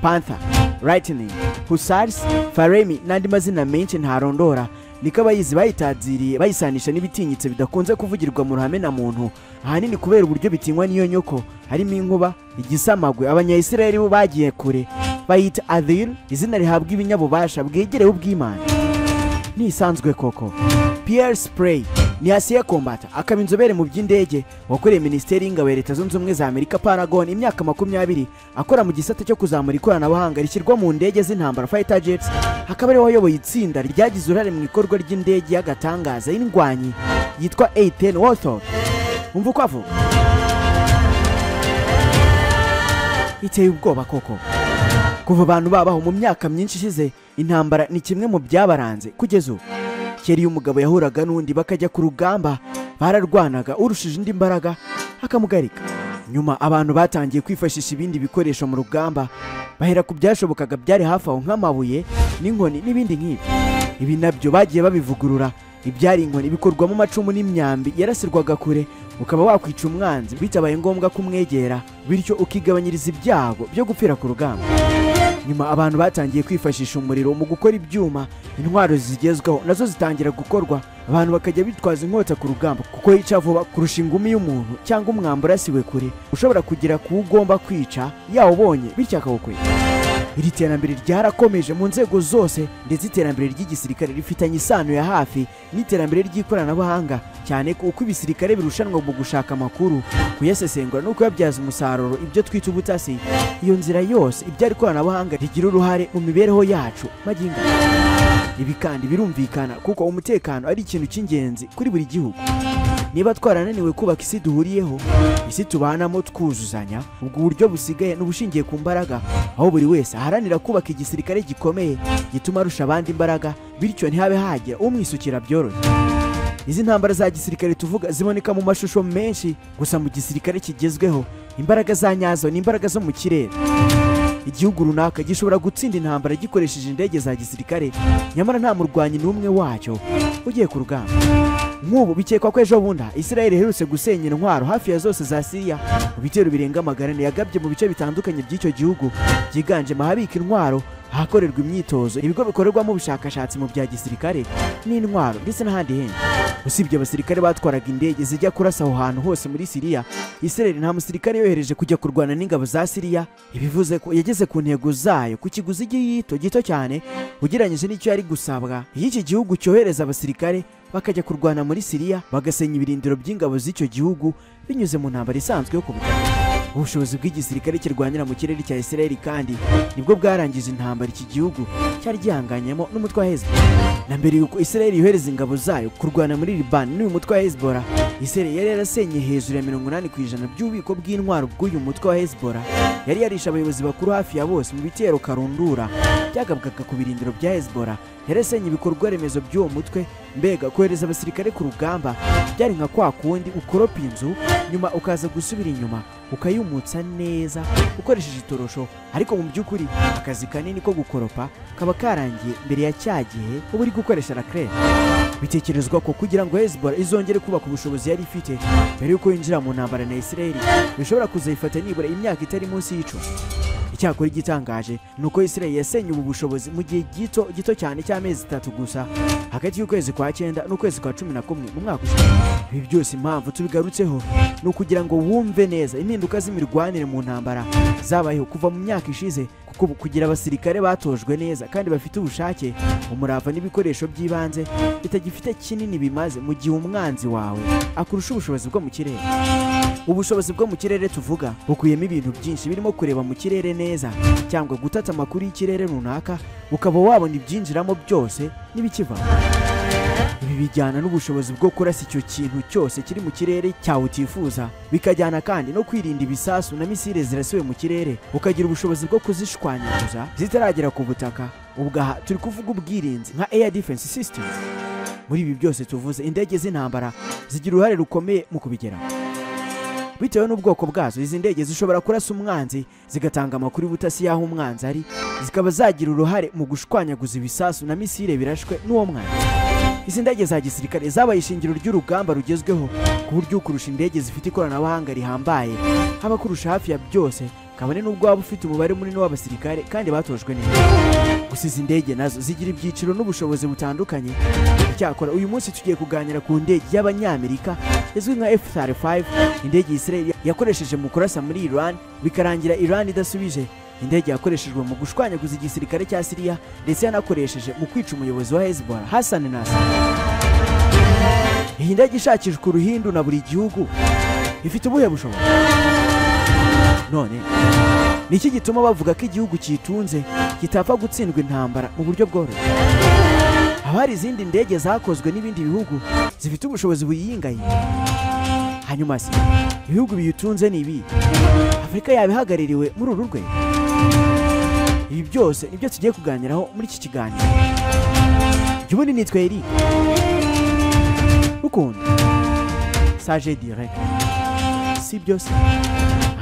Panther, Lightning, Hussars, Faremi n'andi mazina menshi ntarondora, niko abayizi bayitaziriye bayisanisha n'ibitinyitse bidakunze kuvugirwa mu ruhame na muntu, ahanini kubera uburyo bitinywa n'iyo nyoko harimo inkuba, igisamagwe. Abanyayisiraheli bo bagiye kure bayita Adil, izina rihabwa ibinyabubasha bwegereye ubw'Imana. Ntisanzwe koko. Pierre Spray ni ancien combattant, akaba inzobere mu by'indege, wakoreye Minisiteri y'Ingabo ya Leta Zunze Ubumwe za Amerika, Pentagon, imyaka 20, akora mu gisata cyo kuzamura ikoranabuhanga rishyirwa mu ndege z'intambara, fighter jets, akaba ariwe wayoboye itsinda ryagize uruhare mu ikorwa ry'indege y'agatangaza y'indwanyi yitwa A-10 Warthog. Umva uko avuga, iteye ubwoba koko. Kuva abantu babaho mu myaka myinshi ishize, intambara ni kimwe mu byabaranze kugeza ubu. Kera iyo umugabo yahuraga n'undi bakajya ku rugamba, bararwanaga, urushije indi mbaraga akamugarika. Nyuma abantu batangiye kwifashisha ibindi bikoresho mu rugamba, bahera ku byashobokaga byari hafi aho nk'amabuye n'inkoni n'ibindi nk'ibyo. Ibi nabyo bagiye babivugurura, ibyari inkoni bikorwamo amacumu n'imyambi yarasirwaga kure, ukaba wakwica umwanzi bitabaye ngombwa kumwegera, bityo ukigabanyiriza ibyago byo gupfira ku rugamba. Nyuma abantu batangiye kwifashisha umuriro mu gukora ibyuma, intwaro zigezweho nazo zitangira gukorwa, abantu bakajya bitwaza inkota ku rugamba kuko yica vuba kurusha ingumi y'umuntu cyangwa umwambi urasiwe kure ushobora kugera ku ugomba kwica yawubonye, bityo akawukwica. Iri terambere ryarakomeje mu nzego zose, ndetse iterambere ry'igisirikare rifitanye isano ya hafi n'iterambere ry'ikoranabuhanga, cyane ko uko ibisirikare birushanwa mu gushaka amakuru, kuyasesengura no kuyabyaza umusaruro, ibyo twita ubutasi, iyo nzira yose ibyara ikoranabuhanga rigira uruhare mu mibereho yacu magingo. Ibi kandi birumvikana kuko umutekano ari ikintu cy'ingenzi kuri buri gihugu. Niba twarananiwe kubaka isi duhuriyeho, isi tubanamo twuzuzanya, ubwo buryo busigaye n'ubushingiye ku mbaraga, aho buri wese aharanira kubaka igisirikare gikomeye gituma arusha abandi imbaraga, bityo ntihabe hagira umwisukira byoroshye. Izi ntambara za gisirikare tuvuga ziboneka mu mashusho menshi, gusa mu gisirikare kigezweho imbaraga za nyazo ni imbaraga zo mu kirere. Igihugu runaka gishobora gutsinda intambara gikoresheje indege za gisirikare, nyamara nta murwanyi n'umwe wacyo ugiye ku rugamba. Nk'ubu bikekwa ko ejo bundi Israel iherutse gusenya intwaro hafi ya zose za Syria mu bitero birenga 400 yagabye mu bice bitandukanye by'icyo gihugu, byiganjemo ahabika intwaro, ahakorerwa imyitozo, ibigo bikorerwamo ubushakashatsi mu bya gisirikare n'intwaro, ndetse n'ahandi henshi. Usibye abasirikare batwaraga indege zijya kurasa aho hantu hose muri Syria, Israel nta musirikare yohereje kujya kurwana n'ingabo za Syria, ibivuze ko yageze ku ntego zayo ku kiguzi gito gito cyane ugereranyije n'icyo yari gusabwa iyo iki gihugu cyohereza abasirikare bakajya kurwana muri Syria, bagasenya ibirindiro by'ingabo z'icyo gihugu binyuze mu ntambara isanzwe yo ku butaka. Ubushobozi bw'igisirikare kirwanira mu kirere cya Israel kandi nibwo bwarangije intambara iki gihugu cyari gihanganyemo n'umutwe wa Hezbollah. Na mbere yuko Israel yohereza ingabo zayo kurwana muri Liban n'uyu mutwe wa Hezbollah, Israel yari yarasenye hejuru ya 80% by'ububiko bw'intwaro bw'uyu mutwe wa Hezbollah. Yari yarishe abayobozi bakuru hafi ya bose mu bitero karundura byagabwaga ku birindiro bya Hezbollah, yarasenye ibikorwa remezo by'uwo mutwe. Mbega kohereza abasirikare ku rugamba byari nka kwa kundi ukoropa inzu nyuma ukaza gusubira inyuma ukayumutsa neza ukoresheje itorosho, ariko mu by'ukuri akazi kanini ko gukoropa kaba karangiye mbere ya cya gihe uba uri gukoresha raclette. Bitekerezwa ko kugira ngo Hezbollah izongere kubaka ubushobozi yari ifite mbere yuko yinjira mu ntambara na Israel bishobora kuzayifata nibura imyaka itari munsi y'icumi. Icyakora igitangaje ni uko Israel yasenye ubu bushobozi mu gihe gito gito cyane cy'amezi 3 gusa, hagati y'ukwezi kwa 9 n'ukwezi kwa 11 mu mwaka ushize. Ibi byose impamvu tubigarutseho ni ukugira ngo wumve neza impinduka z'imirwanire mu ntambara zabayeho kuva mu myaka ishize, kuko kugira abasirikare batojwe neza kandi bafite ubushake, umurava n'ibikoresho by'ibanze bitagifite kinini bimaze mu gihe umwanzi wawe akurusha ubushobozi bwo mu kirere. Ubushobozi bwo mu kirere tuvuga bukuyemo ibintu byinshi birimo kureba mu kirere neza cyangwa gutata amakuru y'ikirere runaka, ukaba wabona ibyinjiramo byose n'ibikivamo. Ibi bijyana n'ubushobozi bwo kurasa icyo kintu cyose kiri mu kirere cyawe utifuza, bikajyana kandi no kwirinda ibisasu na misile zirasiwe mu kirere, ukagira ubushobozi bwo kuzishwanyaguza zitaragera ku butaka. Ubwo aha turi kuvuga ubwirinzi nka air defense systems. Muri ibi byose tuvuze, indege z'intambara zigira uruhare rukomeye mu kubigeraho. Bitewe n'ubwoko bwazo, izi ndege zishobora kurasa umwanzi, zigatanga amakuru y'ubutasi y'aho umwanzi ari, zikaba zagira uruhare mu gushwanyaguza ibisasu na misile birashwe n'uwo mwanzi. Izi ndege za gisirikare zabaye ishingiro ry'urugamba rugezweho, ku buryo kurusha indege zifite ikoranabuhanga rihambaye haba kurusha hafi ya byose Kabone n'ubwo waba ufite umubare munini w'abasirikare kandi batojwe neza. Gusa izi ndege nazo zigira ibyiciro n'ubushobozi butandukanye. Icyakora uyu munsi tugiye kuganira ku ndege y'Abanyamerika izwi nka F-35, indege Israel yakoresheje mu kurasa muri Iran bikarangira Iran idasubije, indege yakoreshejwe mu gushwanyaguza igisirikare cya Syria ndetse yanakoresheje mu kwica umuyobozi wa Hezbollah Hassan Nasrallah. Iyi ndege ishakishwa uruhindu na buri gihugu ifite ubuhe bushobozi? None niki gituma bavuga ko igihugu cyitunze kitapfa gutsindwa intambara mu buryo bworoshye? Haba hari izindi ndege zakozwe n'ibindi bihugu zifite ubushobozi buyingaye? Hanyuma se ibihugu biyitunze ni ibi? Afurika yabihagarariwe muri uru rwego? Ibi byose nibyo tugiye kuganiraho muri iki kiganiro. Jya nitwa Eric Rukundo Sage Direct. Si byose,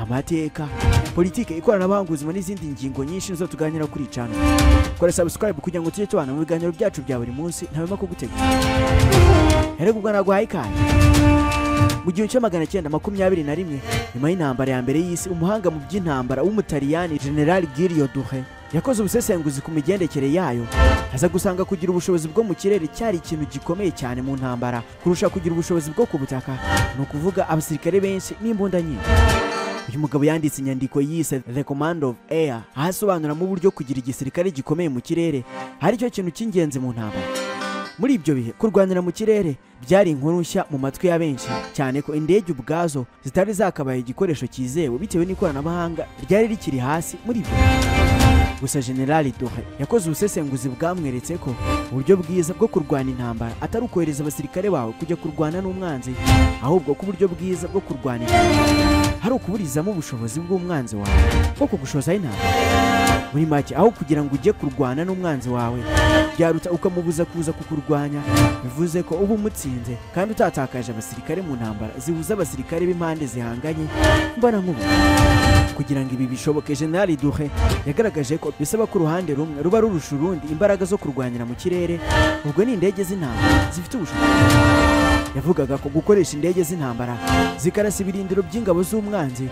amateka, politike, ikoranabuhanga, ubuzima n'izindi ngingo nyinshi nizo tuganira kuri channel. Kora subscribe kugira ngo tujye tubana mu biganiro byacu bya buri munsi, ntawema kugutegura. Erega ubwo naguhaye ikaze. Mu 1921, nyuma y'intambara ya mbere y'isi, umuhanga mu by'intambara w'Umutaliyani General Giulio Douhet yakoze ubusesenguzi ku migendekere yayo, aza gusanga kugira ubushobozi bwo mu kirere cyari ikintu gikomeye cyane mu ntambara kurusha kugira ubushobozi bwo ku butaka, ni ukuvuga abasirikare benshi n'imbunda nyinshi. Uyu mugabo yanditse inyandiko yise The Command of Air, aho asobanuramo uburyo kugira igisirikare gikomeye mu kirere ari cyo kintu cy'ingenzi mu ntambara. Muri ibyo bihe kurwanira mu kirere byari inkuru nshya mu matwi ya benshi, cyane ko indege ubwazo zitari zakabaye igikoresho cyizewe bitewe n'ikoranabuhanga ryari rikiri hasi muri ibyo. Gusa General Douhet yakoze ubusesenguzi bwamweretse ko uburyo bwiza bwo kurwana intambara atari ukohereza abasirikare bawe kujya kurwana n'umwanzi, ahubwo ko uburyo bwiza bwo kurwana intambara hari ukuburizamo ubushobozi bw'umwanzi wawe bwo kugushozaho intambara. Muri make, aho kugira ngo ujye kurwana n'umwanzi wawe byaruta ukamubuza kuza kukurwanya, bivuze ko uba umutsinze kandi utatakaje abasirikare mu ntambara zihuza abasirikare b'impande zihanganye mbona nk'ubu. Kugira ngo ibi bishoboke, General Douhet yagaragaje ko bisaba ko uruhande rumwe ruba rurusha urundi imbaraga zo kurwanira mu kirere, ubwo ni indege z'intambara zifite ubushobozi. Yavugaga ko gukoresha indege z'intambara zikarasa ibirindiro by'ingabo z'umwanzi,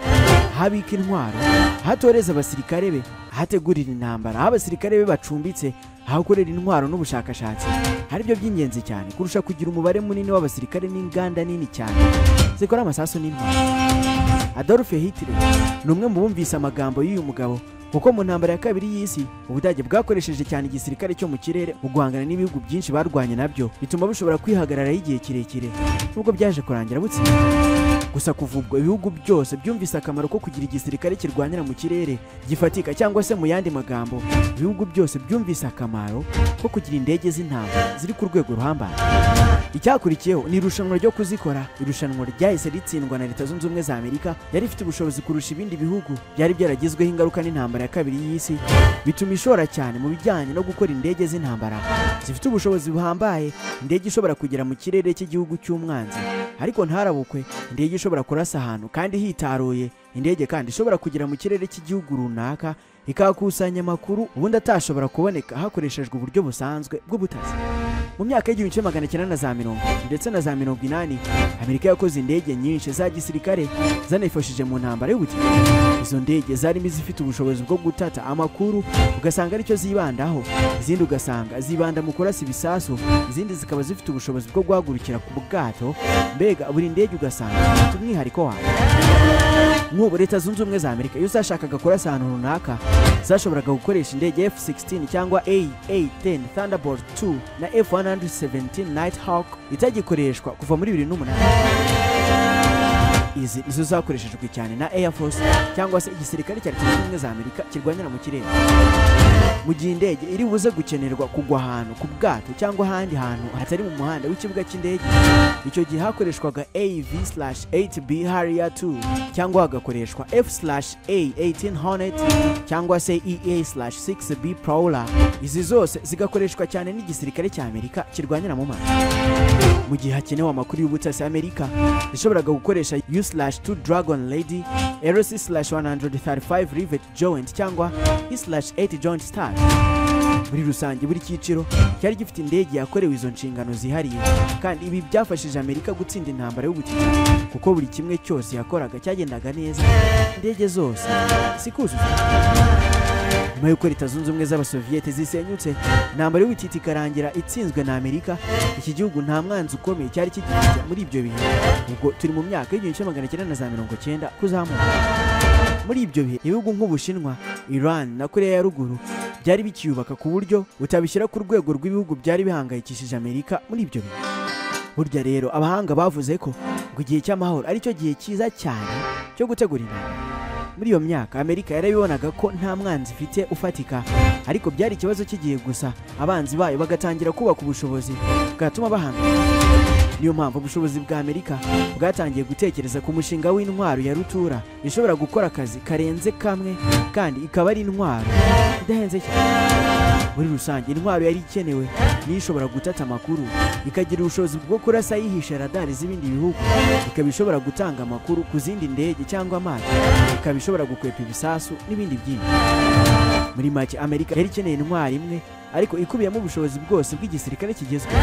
habika intwaro, hatoreza abasirikare be, hategurira intambara, aho abasirikare be bacumbitse, ahakorera intwaro n'ubushakashatsi, hari byo by'ingenzi cyane kurusha kugira umubare munini w'abasirikare n'inganda nini cyane zikora amasasu n'intwaro. Adolf Hitler ni umwe mu bumvise amagambo y'uyu mugabo, kuko mu ntambara ya kabiri y'isi Ubudage bwakoresheje cyane igisirikare cyo mu kirere mu guhangana n'ibihugu byinshi barwanye nabyo, bituma bushobora kwihagararaho igihe kirekire nubwo byaje kurangira butsinze. Gusa kuva ubwo ibihugu byose byumvise akamaro ko kugira igisirikare kirwanira mu kirere gifatika, cyangwa se mu yandi magambo ibihugu byose byumvise akamaro ko kugira indege z'intambara ziri ku rwego ruhambaye. Icyakurikiyeho ni irushanwa ryo kuzikora, irushanwa ryahise ritsindwa na Leta Zunze Ubumwe za Amerika yari ifite ubushobozi kurusha ibindi bihugu byari byaragizweho ingaruka n'intambara ya kabiri y'isi, bituma ishora cyane mu bijyanye no gukora indege z'intambara zifite ubushobozi buhambaye, indege ishobora kugera mu kirere cy'igihugu cy'umwanzi ariko ntarabukwe, indege ishobora kurasa ahantu kandi hitaruye, indege kandi ishobora kugera mu kirere cy'igihugu runaka ikakusanya amakuru ubundi atashobora kuboneka hakoreshejwe uburyo busanzwe bw'ubutasi. Mu myaka y'1990 ndetse na za 80, Amerika yakoze indege nyinshi za gisirikare zanifashije mu ntambara y'ubutita. Izo ndege zarimo izifite ubushobozi bwo gutata amakuru ugasanga aricyo zibandaho, izindi ugasanga zibanda mu kurasa ibisasu, izindi zikaba zifite ubushobozi bwo guhagurukira ku bwato. Mbega buri ndege ugasanga ifite umwihariko wayo. Nk'ubu Leta Zunze Ubumwe za Amerika iyo zashakaga kurasa ahantu runaka zashoboraga gukoresha indege F-16 cyangwa AA-10 Thunderbolt 2 na F-117 Nighthawk itagikoreshwa kuva muri 2008. Izi nizo zakoreshejwe cyane na Air Force cyangwa se igisirikare cya Leta Zunze Ubumwe za Amerika kirwanira mu kirere. Mu gihe indege iri buze gukenerwa kugwa ahantu ku bwato cyangwa ahandi hantu hatari mu muhanda w'ikibuga cy'indege, icyo gihe hakoreshwaga AV/8B Harrier 2 cyangwa hagakoreshwa F/A-18 Hornet cyangwa se EA/6B Prowler. Izi zose zigakoreshwa cyane n'igisirikare cya Amerika kirwanira mu mazi. Mu gihe hakenewe amakuru y'ubutasi, Amerika ishoboraga gukoresha U/2 Dragon Lady, RC/135 Rivet Joint cyangwa E/8 Joint Star. Muri rusange, buri cyiciro cyari gifite indege yakorewe izo nshingano zihariye, kandi ibi byafashije Amerika gutsinda intambara y'ubutita, kuko buri kimwe cyose yakoraga cyagendaga neza, indege zose zikuzuza. Nyuma y'uko Leta Zunze Ubumwe z'Abasoviyete zisenyutse, intambara y'ubutita ikarangira itsinzwe na Amerika, iki gihugu nta mwanzi ukomeye cyari kigifite muri ibyo bihe. Ubwo turi mu myaka y'1990 kuzamuka. Muri ibyo bihe, ibihugu nk'Ubushinwa, Iran na Korea ya Ruguru byari bikiyubaka ku buryo utabishyira ku rwego rw'ibihugu byari bihangayikishije Amerika muri ibyo bihe. Burya rero abahanga bavuze ko ngo igihe cy'amahoro aricyo gihe cyiza cyane cyo gutegura intambara. Muri iyo myaka, Amerika yarabibonaga ko nta mwanzi ifite ufatika, ariko byari ikibazo cy'igihe gusa, abanzi bayo bagatangira kubaka ubushobozi bwatuma bahangana. Niyo mpamvu ubushobozi bwa Amerika bwatangiye gutekereza ku mushinga w'intwaro ya rutura ishobora gukora akazi karenze kamwe, kandi ikaba ari intwaro idahenze cyane. Muri rusange, intwaro yari ikenewe niyo ishobora gutata amakuru, ikagira ubushobozi bwo kurasa yihisha radari z'ibindi bihugu, ikaba ishobora gutanga amakuru ku zindi ndege cyangwa amato, ikaba ishobora gukwepa ibisasu n'ibindi byinshi. Muri make, Amerika yari ikeneye intwaro imwe ariko ikubiyemo ubushobozi bwose bw'igisirikare kigezweho.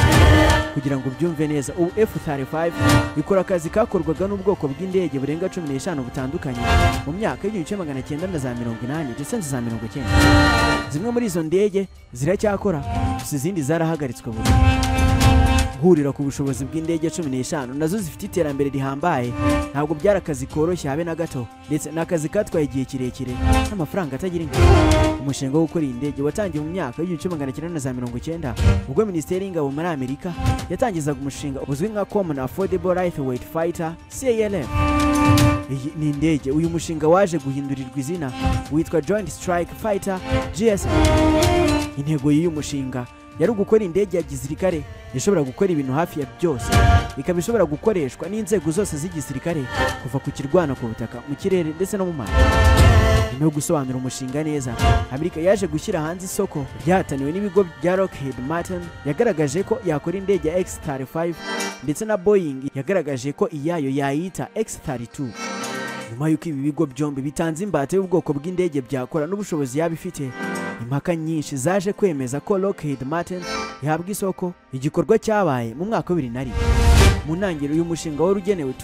Kugira ngo ubyumve neza, ubu F-35 ikora akazi kakorwaga n'ubwoko bw'indege burenga 15 butandukanye mu myaka y'1980 ndetse na za 90. Zimwe muri izo ndege ziracyakora, gusa izindi zarahagaritswe burundu. Guhurira ku bushobozi bw'indege 15 nazo zifite iterambere rihambaye ntabwo byari akazi koroshye habe na gato, ndetse ni akazi katwaye igihe kirekire n'amafaranga atagira ingano. Umushinga wo gukora iyi ndege watangiye mu myaka y'1990, ubwo Minisiteri y'Ingabo muri Amerika yatangizaga umushinga uzwi nka Common Affordable Lightweight Fighter, CALF. Iyi ni indege uyu mushinga waje guhindurirwa izina witwa Joint Strike Fighter, JSF. Intego y'uyu mushinga yari ugukora indege ya gisirikare ishobora gukora ibintu hafi ya byose, ikaba ishobora gukoreshwa n'inzego zose z'igisirikare, kuva ku kirwana ku butaka, mu kirere ndetse no mu mazi. Nyuma yo gusobanura umushinga neza, Amerika yaje gushyira hanze isoko ryahataniwe n'ibigo bya Lockheed Martin yagaragaje ko yakora indege ya X-35, ndetse na Boeing yagaragaje ko iyayo yayita X-32. Nyuma y'uko ibi bigo byombi bitanze imbata y'ubwoko bw'indege byakora n'ubushobozi yaba ifite, impaka nyinshi zaje kwemeza ko Lockheed Martin ihabwa isoko, igikorwa cyabaye mu mwaka wa 2001. Mu ntangiriro, uyu mushinga wari ugenewe 1.4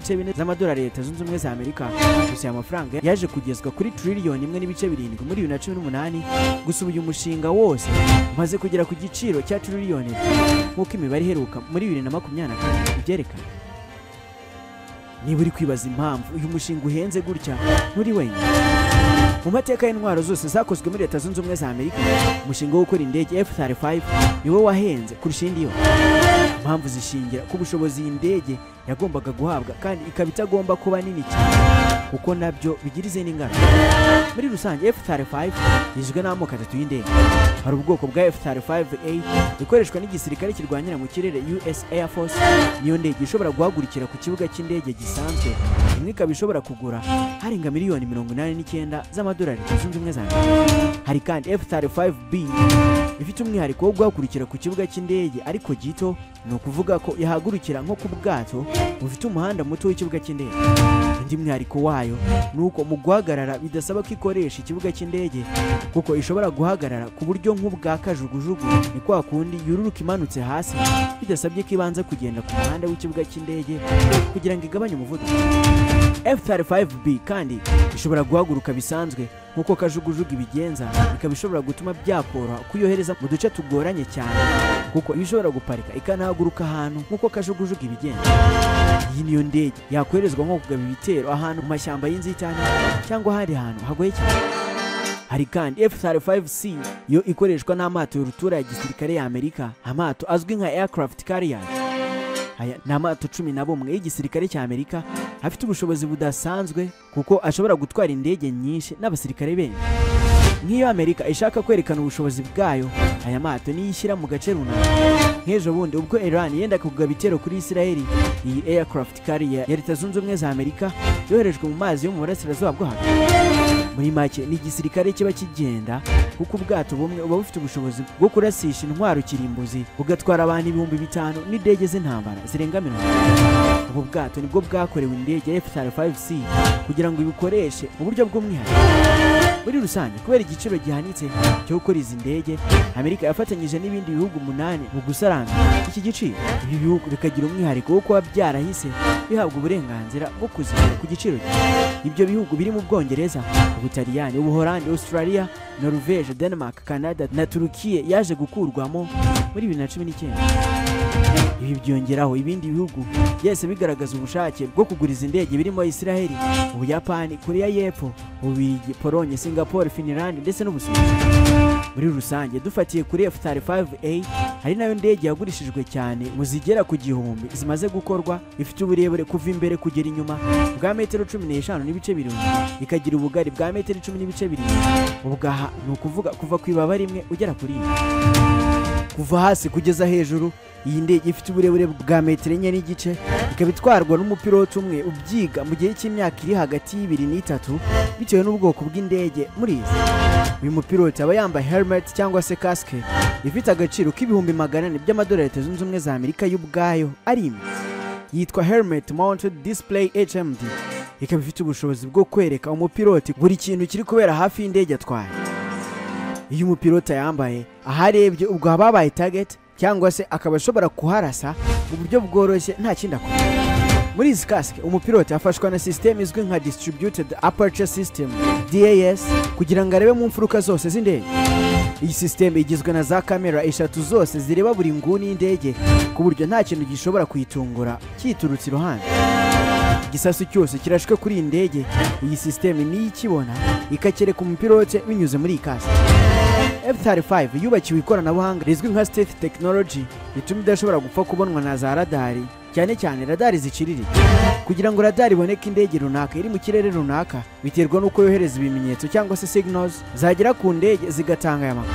triliyoni z'amadolari Leta Zunze Ubumwe za Amerika, gusa aya mafaranga yaje kugezwa kuri 1.7 triliyoni muri 2018. Gusa ubu uyu mushinga wose umaze kugera ku giciro cya 2 triliyoni, nk'uko imibare iheruka muri 2024 ibyerekana. Niba uri kwibaza impamvu uyu mushinga uhenze gutya, nturi wenyine. Mu mateka y'intwaro zose zakozwe muri Leta Zunze Ubumwe za Amerika, umushinga wo gukora indege F-35 niwo wahenze kurusha indi yose. Impamvu zishingira ku bushobozi iyi ndege yagombaga guhabwa, kandi ikaba itagomba kuba nini cyane, kuko nabyo bigira izindi ngaruka. Muri rusange, F-35 igizwe n'amoko atatu y'indege. Hari ubwoko bwa F-35A ikoreshwa n'igisirikare kirwanira mu kirere, US Air Force. Niyo ndege ishobora guhagurukira ku kibuga cy'indege gisanzwe imwe, ikaba ishobora kugura harenga miliyoni 89 z'amadolari Leta Zunze Ubumwe za Amerika. Hari kandi F-35B ifite umwihariko wo guhagurukira ku kibuga cy'indege ariko gito, ni ukuvuga ko yahagurukira nko ku bwato bufite umuhanda muto w'ikibuga cy'indege. Undi mwihariko wayo ni uko mu guhagarara bidasaba ko ikoresha ikibuga cy'indege, kuko ishobora guhagarara ku buryo nk'ubwa kajugujugu, ni kwa kundi yururuka imanutse hasi bidasabye ko ibanza kugenda ku muhanda w'ikibuga cy'indege kugira ngo igabanye umuvuduko. F-35B kandi ishobora guhaguruka bisanzwe nk'uko kajugujugu ibigenza, ikaba ishobora gutuma byakoroha kuyohereza mu duce tugoranye cyane, kuko iba ishobora guparika ikanahaguruka ahantu nk'uko kajugujugu ibigenza. Iyi niyo ndege yakoherezwa nko kugaba ibitero ahantu mu mashyamba y'inzitane cyangwa ahandi hantu hagoye cyane. Hari kandi F-35C yo ikoreshwa n'amato y'urutura ya gisirikare ya Amerika, amato azwi nka aircraft carriers. Aya ni amato 11 y'igisirikare cya Amerika afite ubushobozi budasanzwe, kuko ashobora gutwara indege nyinshi n'abasirikare benshi. Nk'iyo Amerika ishaka kwerekana ubushobozi bwayo, aya mato niyo ishyira mu gace runaka. Nk'ejo bundi ubwo Iran yenda kugaba ibitero kuri Israel, iyi aircraft carrier ya Leta Zunze Ubumwe za Amerika yoherejwe mu mazi yo mu burasirazuba bwo hagati. Muri make, ni igisirikare kiba kigenda, kuko ubwato bumwe buba bufite ubushobozi bwo kurasisha intwaro kirimbuzi, bugatwara abantu 5000 n'indege z'intambara zirenga 40. Ubu bwato nibwo bwakorewe indege ya F-35C kugira ngo ibikoreshe mu buryo bw'umwihariko. Muri rusange, kubera igiciro gihanitse cyo gukora izi ndege, Amerika yafatanyije n'ibindi bihugu 8 mu gusaranga iki giciro. Ibi bihugu bikagira umwihariko wo kuba byarahise bihabwa uburenganzira bwo kuzigura ku giciro. Ibyo bihugu biri mu Bwongereza, Ubutaliyani, Ubuholandi, Australia, Norvège, Denmark, Canada na Turukiye yaje gukurwamo muri 2019. Ibi byongeraho ibindi bihugu byose bigaragaza ubushake bwo kugura izi ndege, birimo Israel, Ubuyapani, Korea y'Epfo, Ububiligi, Pologne, Singapore, Finland ndetse n'Ubusuwisi. Muri rusange, dufatiye kuri F-35A, hari nayo ndege yagurishijwe cyane mu zigera ku 1000 zimaze gukorwa, ifite uburebure kuva imbere kugera inyuma bwa metero 15.7, ikagira ubugari bwa metero 10.7. Ubwaha ni ukuvuga kuva ku ibaba rimwe ugera kuri rimwe. Kuva hasi kugeza hejuru, iyi ndege ifite uburebure bwa metero 4.5, ikaba itwarwa n'umupilote umwe ubyiga mu gihe cy'imyaka iri hagati y'ibiri n'itatu bitewe n'ubwoko bw'indege. Muri izi, uyu mupilote aba yambaye helmet cyangwa se casque ifite agaciro k'400,000 by'amadolari Leta Zunze Ubumwe za Amerika y'ubwayo ari imwe. Yitwa Helmet Mounted Display, HMD, ikaba ifite ubushobozi bwo kwereka umupilote buri kintu kiri kubera hafi y'indege atwaye. Iyo umupilote yambaye, aharebye ubwo haba habaye target, cyangwa se akaba ashobora kuharasa mu buryo bworoshye nta kindi akora. Muri izi kasike, umupilote afashwa na sisiteme izwi nka Distributed Aperture System, DAS, kugira ngo arebe mu mfuruka zose z'indege. Iyi sisiteme igizwe na za kamera eshatu zose zireba buri nguni y'indege, ku buryo nta kintu gishobora kuyitungura cyiturutse iruhande. Igisasu cyose kirashwe kuri iyi ndege, iyi sisiteme niyo ikibona ikakereka umupilote binyuze muri iyi kasike. F-35 yubakiwe ikoranabuhanga rizwi nka stealth technology, rituma idashobora gupfa kubonwa na za radari, cyane cyane radari ziciriritse. Kugira ngo radari iboneke indege runaka iri mu kirere runaka, biterwa n'uko yohereza ibimenyetso cyangwa se signals zagera ku ndege zigatanga aya makuru.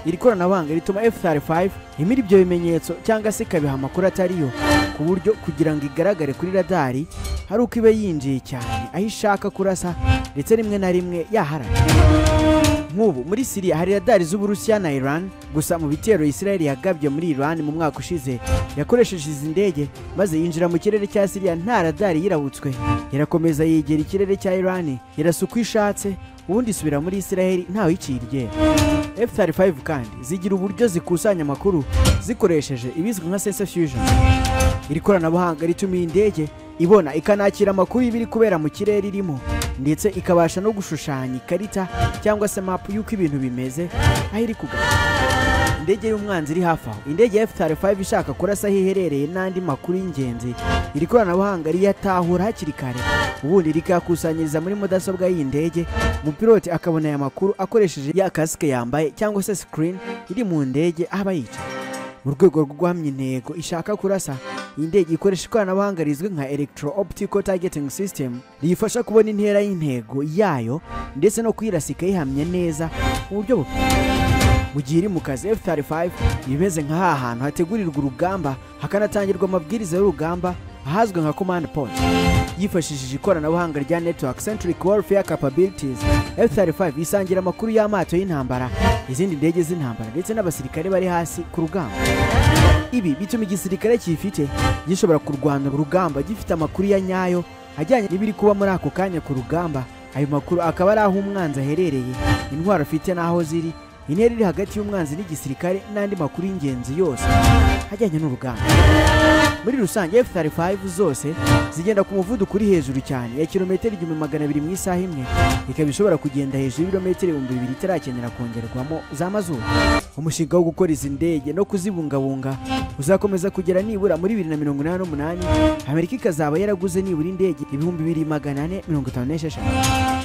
Iri koranabuhanga rituma F-35 imira ibyo bimenyetso cyangwa se ikabiha amakuru atariyo, ku buryo kugira ngo igaragare kuri radari hari uko iba yinjiye cyane aho ishaka kurasa, ndetse rimwe na rimwe yaharara. Nk'ubu muri Siriya hari radari z'Uburusiya na Iran. Gusa mu bitero Israel yagabye muri Iran mu mwaka ushize, yakoresheje izi ndege maze yinjira mu kirere cya Siriya nta radari yirabutswe, irakomeza yegera ikirere cya Iran, irasa uko ishatse, ubundi isubira muri Israel ntawe iciye iryera. F-35 kandi zigira uburyo zikusanya amakuru zikoresheje ibizwi nka sensor fusion. Iri koranabuhanga rituma iyi ndege ibona ikanakira amakuru y'ibiri kubera mu kirere irimo, ndetse ikabasha no gushushanya ikarita cyangwa se map y'uko ibintu bimeze aho iri kugana. Indege y'umwanzi iri hafi aho, indege ya F-35 ishaka kurasa aho iherereye n'andi makuru y'ingenzi, iri koranabuhanga riyatahura hakiri kare, ubundi rikayakusanyiriza muri mudasobwa y'iyi ndege. Umupilote akabona aya makuru akoresheje ya kasike yambaye cyangwa se screen iri mu ndege aba yicaye. Mu rwego rwo guhamya intego ishaka kurasa, iyi ndege ikoresha ikoranabuhanga rizwi nka Electro Optical Targeting System, riyifasha kubona intera y'intego yayo ndetse no kuyirasa ikayihamya neza mu buryo bukwiye. Mu gihe iri mu kazi, F-35 imeze nka ha hantu hategurirwa urugamba hakanatangirwa amabwiriza y'urugamba, ahazwi nka command post. Yifashishije ikoranabuhanga rya Network Centric Warfare Capabilities, F-35 isangira amakuru y'amato y'intambara, izindi ndege z'intambara ndetse n'abasirikare bari hasi ku rugamba. Ibi bituma igisirikare kiyifite gishobora kurwana urugamba gifite amakuru ya nyayo ajyanye n'ibiri kuba muri ako kanya ku rugamba. Ayo makuru akaba ari aho umwanzi aherereye, intwaro afite n'aho ziri, intera iri hagati y'umwanzi n'igisirikare n'andi makuru y'ingenzi yose ajyanye n'urugamba. Muri rusange, F-35 zose zigenda ku muvuduko uri hejuru cyane ya kilometero 1200 mu isaha imwe, ikaba ishobora kugenda hejuru y'ibirometero 2000 itarakenera kongerwamo za mazuba. Umushinga wo gukora izi ndege no kuzibungabunga uzakomeza kugera nibura muri 2088, Amerika ikazaba yaraguze nibura indege 2456.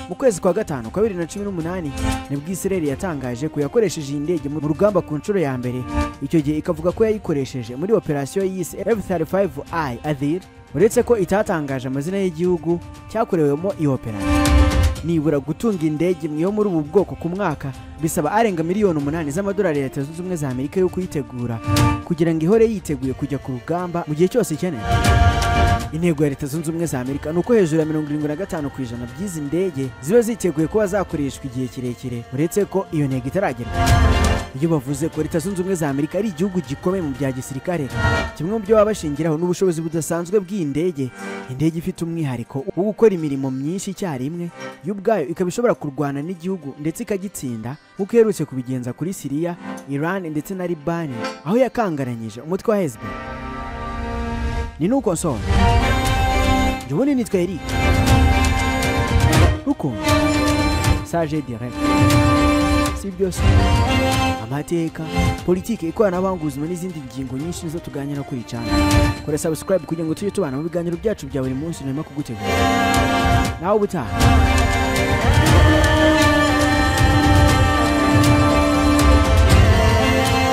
Mu kwezi kwa gatanu kwa 2018 nibwo Israel yatangaje ko yakoresheje iyi ndege mu rugamba ku nshuro ya mbere. Icyo gihe ikavuga ko yayikoresheje muri operasiyo yise F-35I Adil, uretse ko itatangaje amazina y'igihugu cyakorewemo iyo operasiyo. Nibura gutunga indege imwe yo muri ubu bwoko ku mwaka bisaba arenga miliyoni 8 z'amadolari ya Leta Zunze Ubumwe za Amerika yo kuyitegura, kugira ngo ihore yiteguye kujya ku rugamba mu gihe cyose ikenewe. Intego ya Leta Zunze Ubumwe za Amerika ni uko hejuru ya 75% by'izi ndege ziba ziteguye kuba zakoreshwa igihe kirekire, uretse ko iyo ntego itaragera. Iyo bavuze ko Leta Zunze Ubumwe za Amerika ari igihugu gikomeye mu bya gisirikare, kimwe mu byo baba bashingiraho ni ubushobozi budasanzwe bw'iyi ndege. Indege ifite umwihariko wo gukora imirimo myinshi icyarimwe, yo ubwayo ikaba ishobora kurwana n'igihugu ndetse ikagitsinda, nk'uko iherutse kubigenza kuri Siriya, Iran ndetse na Libani, aho yakangaranyije umutwe wa Hezbollah. Ni nuko nsoro njye ubundi nitwa Eric Rukundo Sage Direct. Si byose, amateka, politiki, ikoranabuhanga, ubuzima n'izindi ngingo nyinshi nizo tuganira kuri channel. Kora subscribe kugira ngo tujye tubana mu biganiro byacu bya buri munsi narimo kugutegura. Nawe ubutaha.